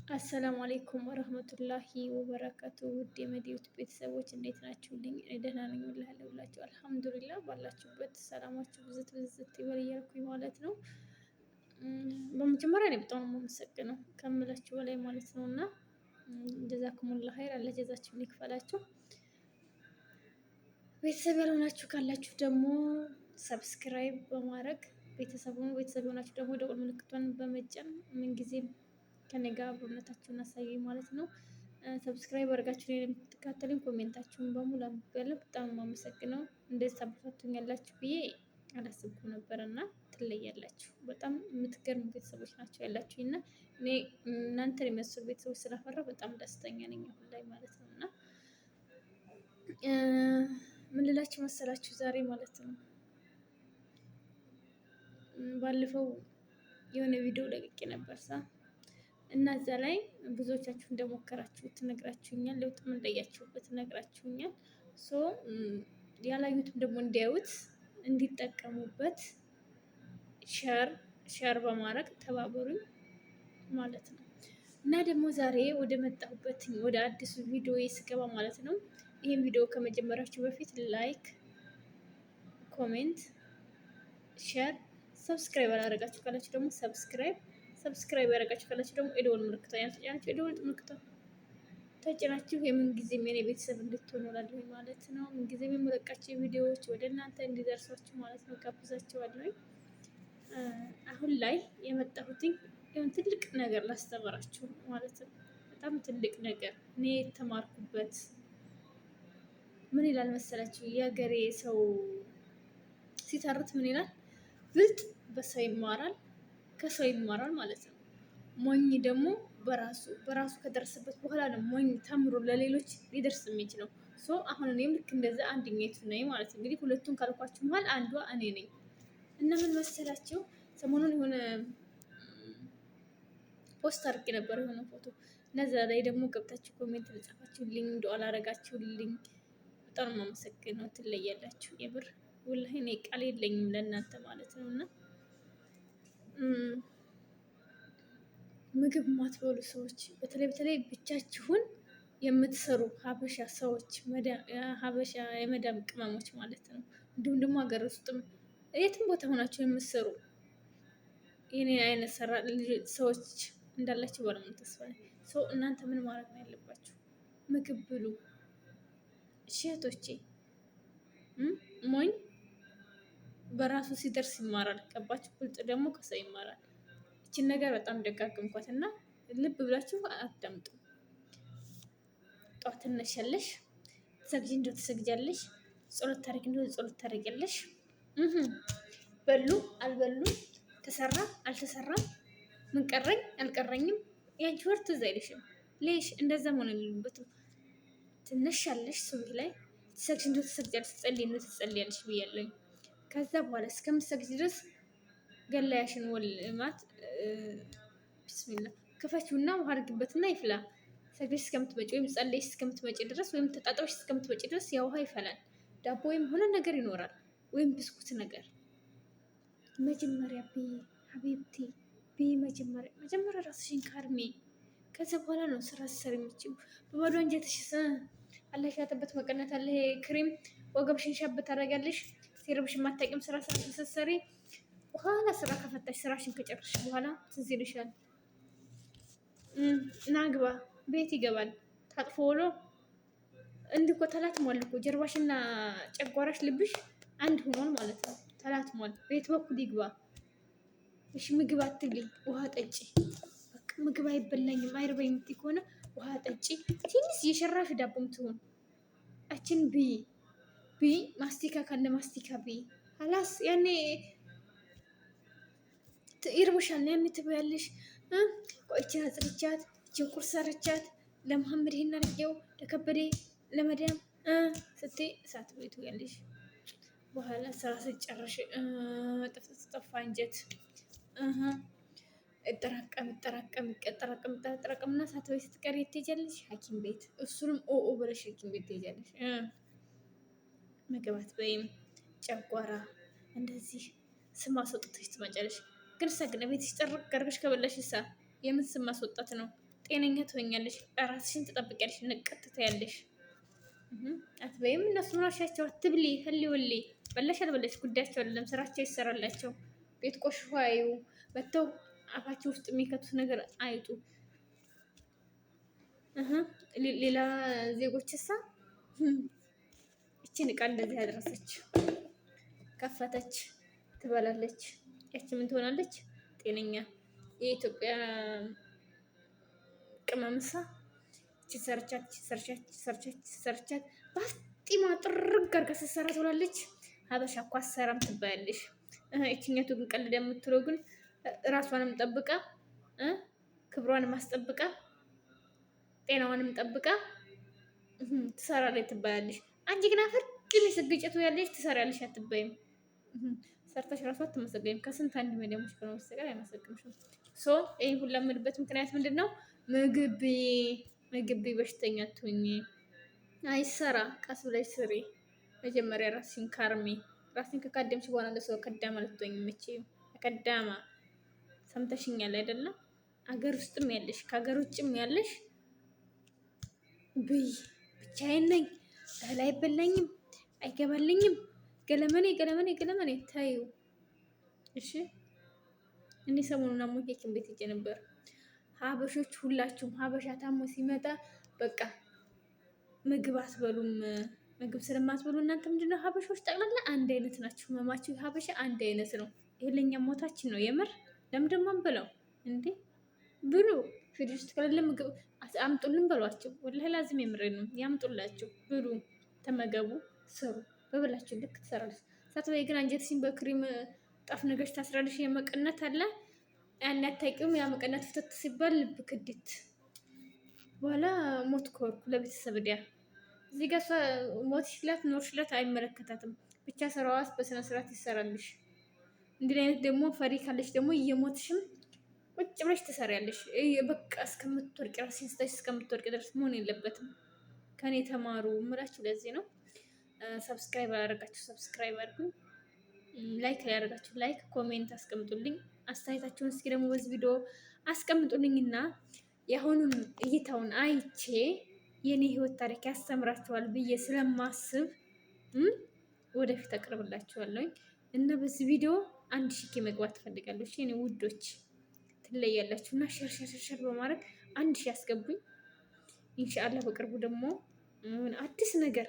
አሰላሙ አሌይኩም ወረህመቱላሂ ወበረካቱ። ውድ የመዲዩት ቤተሰቦች እንዴት ናችሁልኝ? እኔ ደህና ነኝ እላለሁ። አልሐምዱሊላህ ባላችሁበት ሰላማችሁ ብዝት ብዝት ይበል እያልኩኝ ማለት ነው። በመጀመሪያ እኔ በጣም ነው የማመሰግነው ከምላችሁ በላይ ማለት ነው። እና ጀዛኩሙላህ ኸይር፣ አላህ ጀዛችሁን ይክፈላችሁ። ቤተሰብ ያልሆናችሁ ካላችሁ ደግሞ subscribe በማድረግ ቤተሰብ ሁኑ። ቤተሰብ የሆናችሁ ደግሞ ደወል ምልክቷን በመጫን ምንጊዜም ከኔ ጋር አብሮነታችሁን አሳዩኝ ማለት ነው። subscribe አድርጋችሁ ላይ የምትከታተሉኝ comment ኣችሁን በሙሉ አንብቤያለሁ። በጣም የማመሰግነው። እንደዚህ ታበረታቱኛላችሁ ብዬ አላሰብኩም ነበር እና ትለያላችሁ። በጣም የምትገርሙ ቤተሰቦች ናቸው ያላችሁኝ እና እኔ እናንተን የመሰሉ ቤተሰቦች ስላፈራሁ በጣም ደስተኛ ነኝ አሁን ላይ ማለት ነው። እና ምን ልላችሁ መሰላችሁ ዛሬ ማለት ነው፣ ባለፈው የሆነ ቪዲዮ ለቅቄ ነበር ሳ እና እዛ ላይ ብዙዎቻችሁ እንደሞከራችሁ ትነግራችሁኛል፣ ለውጥም እንዳያችሁበት ነግራችሁኛል። So ያላዩትም ደግሞ እንዲያዩት እንዲጠቀሙበት share share በማድረግ ተባበሩኝ ማለት ነው። እና ደግሞ ዛሬ ወደ መጣሁበት ወደ አዲሱ ቪዲዮ ስገባ ማለት ነው። ይህን ቪዲዮ ከመጀመራችሁ በፊት like፣ comment፣ share፣ subscribe አላደረጋችሁ ካላችሁ ደግሞ subscribe፣ subscribe ያደረጋችሁ ካላችሁ ደግሞ የደወል ምልክቷን ያልተጫናችሁ የደወል ምልክቷን ተጭናችሁ የምን ጊዜም የኔ ቤተሰብ እንድትሆኑ እላለሁኝ ማለት ነው። ምን ጊዜም የምለቃቸው ቪዲዮዎች ወደ እናንተ እንዲደርሷችሁ ማለት ነው ጋብዛችኋለሁኝ። አሁን ላይ የመጣሁትኝ የሆነ ትልቅ ነገር ላስተምራችሁ ማለት ነው። በጣም ትልቅ ነገር እኔ የተማርኩበት። ምን ይላል መሰላችሁ? የሀገሬ ሰው ሲተርት ምን ይላል? ብልጥ በሰው ይማራል፣ ከሰው ይማራል ማለት ነው። ሞኝ ደግሞ በራሱ በራሱ ከደረሰበት በኋላ ነው ሞኝ ተምሮ ለሌሎች ሊደርስ የሚችለው። So አሁን እኔም ልክ እንደዛ አንደኛይቱ ነኝ ማለት ነው። እንግዲህ ሁለቱን ካልኳችሁ መሀል አንዷ እኔ ነኝ። እና ምን መሰላችሁ፣ ሰሞኑን የሆነ post አድርጌ ነበር የሆነ ፎቶ፣ እና እዛ ላይ ደግሞ ገብታችሁ comment ለጻፋችሁልኝ፣ ዱአ ላደረጋችሁልኝ በጣም ነው የማመሰግነው። ትለያላችሁ የብር ወላሂ፣ እኔ ቃል የለኝም ለእናንተ ማለት ነው። እና ምግብ የማትበሉ ሰዎች፣ በተለይ በተለይ ብቻችሁን የምትሰሩ ሀበሻ ሰዎች፣ ሀበሻ የመዳም ቅመሞች ማለት ነው። እንዲሁም ደግሞ ሀገር ውስጥም የትም ቦታ ሆናችሁ የምትሰሩ የኔ አይነት ሰዎች እንዳላችሁ ባለሙሉ ተስፋ ነኝ። So እናንተ ምን ማድረግ ነው ያለባችሁ? ምግብ ብሉ እህቶቼ። ሞኝ በራሱ ሲደርስ ይማራል። ገባችሁ? ብልጥ ደግሞ ከሰው ይማራል። ይችን ነገር በጣም ደጋግምኳት እና ልብ ብላችሁ አዳምጡ። ጠዋት ትነሻለሽ፣ ትሰግጂ እንደው ትሰግጃለሽ፣ ጸሎት ታደርጊ እንደው ጸሎት ታደርጊያለሽ። በሉ አልበሉ፣ ተሰራ አልተሰራም፣ ምን ቀረኝ አልቀረኝም፣ ያንቺ ወር ትዝ አይልሽም። ليش እንደዛ መሆን የሌለበትም። ትነሻለሽ፣ ሱብህ ላይ ትሰግጂ እንደው ትሰግጃለሽ፣ ትጸልይ እንደው ትጸልያለሽ ብያለሁኝ። ከዛ በኋላ እስከምትሰግጂ ድረስ ገላያሽን ወልማት ቢስሚላ ክፈችውና ውሃ አድርጊበትና ይፍላ። ሰግደሽ እስከምትመጪ ወይም ጸለይሽ እስከምትመጪ ድረስ ወይም ተጣጥበሽ እስከምትመጪ ድረስ ያ ውሃ ይፈላል። ዳቦ ወይም ሆነ ነገር ይኖራል ወይም ብስኩት ነገር። መጀመሪያ ብይ حبيبتي፣ ብይ መጀመሪያ መጀመሪያ ራስሽን ካርሚ። ከዛ በኋላ ነው ስራ ስትሰሪ የምትችይው። በባዶ አንጀትሽ አላህ ያተበት መቀነት አለ ክሬም ወገብሽን ሻብ ታደርጊያለሽ። ሲርብሽ የማታውቂም ስራ ስራ ስትሰሪ በኋላ ስራ ከፈታሽ ስራሽን ከጨረስሽ በኋላ ትዝ ይልሻል። ናግባ ቤት ይገባል ታጥፎ ውሎ እንዲህ እኮ ተላትሟል እኮ ጀርባሽና ጨጓራሽ ልብሽ አንድ ሆኗል ማለት ነው። ተላትሟል። ቤት በኩል ይግባ። እሺ ምግብ አትብሊ፣ ውሃ ጠጪ። በቃ ምግብ አይበላኝም አይርበኝም የምትይ ከሆነ ውሃ ጠጪ። ትንሽ የሸራሽ ዳቦም ትሆን አችን ብይ ብይ። ማስቲካ ካለ ማስቲካ ብይ። خلاص ያኔ ይርቦሻል፣ ያኔ ትበያለሽ። ቆይችን አጽድቻት፣ እችን ቁርስ ሰርቻት፣ ለመሐመድ ይሄን አድርጌው፣ ለከበዴ ለመዳም ስትይ እሳት ቤቱ ያለሽ በኋላ ስራ ስጨርሽ ጠፋ እንጀት እጠራቀም እጠራቀም እጠራቀም እጠራቀምና እሳት ቤት ስትቀሪ ትሄጃለሽ ሐኪም ቤት። እሱንም ኦኦ ብለሽ ሐኪም ቤት ትሄጃለሽ። ምግብ አትበይም፣ ጨጓራ እንደዚህ ስም አስወጥተሽ ትመጫለሽ። ግን እሳ ግን ቤትሽ ጥርቅ አድርገሽ ከበላሽ እሳ የምን ስም ማስወጣት ነው? ጤነኛ ትሆኛለሽ፣ ራስሽን ትጠብቂያለሽ፣ ንቅት ትያለሽ። አትበይም። እነሱ ምናሻቸው አትብሊ፣ ህሊ በላሽ አልበላሽ ጉዳያቸው አይደለም። ስራቸው ይሰራላቸው። ቤት ቆሽሾ አዩ መጥተው አፋቸው ውስጥ የሚከቱት ነገር አይጡ። ሌላ ዜጎች እሳ እችን እቃ እንደዚህ ያደረሰች ከፈተች፣ ትበላለች። ያቺ ምን ትሆናለች? ጤነኛ የኢትዮጵያ ቅመምሳ እቺ ሰርቻት ሰርቻት ሰርቻት ሰርቻት ባስጢማ ጥርግ አድርጋ ስትሰራ ትውላለች። ሀበሻ እኮ አሰራም ትባያለሽ። እችኛቱ ግን ቀልድ የምትለው ግን ራሷንም ጠብቃ ክብሯንም አስጠብቃ ጤናዋንም ጠብቃ ትሰራለች ትባያለሽ። አንቺ ግን አፈር ድሜ ስትግጭቱ ያለሽ ትሰሪያለሽ አትባይም። ሰርተሽ ራሱ አትመሰገኝም። ከስንት አንድ መዲያሞች ከሆነ በስተቀር አይመሰግንሽም። So ይህ ሁላ የምልበት ምክንያት ምንድን ነው? ምግብ ምግብ በሽተኛ አትሁኚ። አይሰራ ቀስ ብለሽ ስሪ። መጀመሪያ ራስሽን ካርሚ። ራስሽን ከካደምሽ በኋላ ለሰው ከዳማ ልትሆኝ የምችይው ከዳማ። ሰምተሽኛል አይደለም? አገር ውስጥም ያለሽ ከሀገር ውጭም ያለሽ ብይ። ብቻዬን ነኝ፣ እህል አይበላኝም፣ አይገባልኝም፣ ገለመኔ ገለመኔ ገለመኔ ታዩ። እሺ እኔ ሰሞኑን አሞኝ ሐኪም ቤት ሄጄ ነበር። ሀበሾች ሁላችሁም ሀበሻ ታሞ ሲመጣ በቃ ምግብ አትበሉም። ምግብ ስለማትበሉ እናንተ ምንድነው ሀበሾች ጠቅላላ አንድ አይነት ናችሁ። ህመማችሁ ሀበሻ አንድ አይነት ነው። ይሄ ለእኛ ሞታችን ነው። የምር ለምንድን ነው የማንበላው እንዴ? ብሉ። ፍሪጅ ውስጥ ከሌለ ምግብ አምጡልን በሏቸው። ወላሂ ላዚም የምሬ ነው። ያምጡላችሁ፣ ብሉ፣ ተመገቡ፣ ስሩ። በበላችሁ ልክ ትሰራለች። ሳትበይ ግን አንጀትሽን በክሪም ጣፍ ነገሽ ታስራለሽ። የመቀነት አለ ያን አታውቂውም። ያ መቀነት ፍተት ሲባል ልብ ክድት በኋላ ሞት ኮርኩ ለቤተሰብ ዲያ እዚህ ጋር ሞት ሽላት ኖር ሽላት አይመለከታትም። ብቻ ስራዋስ በስነ ስርዓት ይሰራልሽ። እንዲህ አይነት ደግሞ ፈሪ ካለሽ ደግሞ እየሞትሽም ቁጭ ብለሽ ትሰሪያለሽ። በቃ እስከምትወርቂ ራስሽን ስተሽ እስከምትወርቂ ድረስ መሆን የለበትም። ከኔ ተማሩ ምላችሁ ለዚህ ነው። Subscribe ያደረጋችሁ subscribe አድርጉኝ። Like ያደረጋችሁ like፣ comment አስቀምጡልኝ። አስተያየታችሁን እስኪ ደግሞ በዚህ ቪዲዮ አስቀምጡልኝና የአሁኑን እይታውን አይቼ የኔ ህይወት ታሪክ ያስተምራችኋል ብዬ ስለማስብ ወደፊት አቅርብላችኋለሁኝ እና በዚህ ቪዲዮ 1000 K መግባት ትፈልጋለች የኔ ውዶች ትለያላችሁ እና share share share በማድረግ 1000 ያስገቡኝ። ኢንሻአላህ በቅርቡ ደግሞ አዲስ ነገር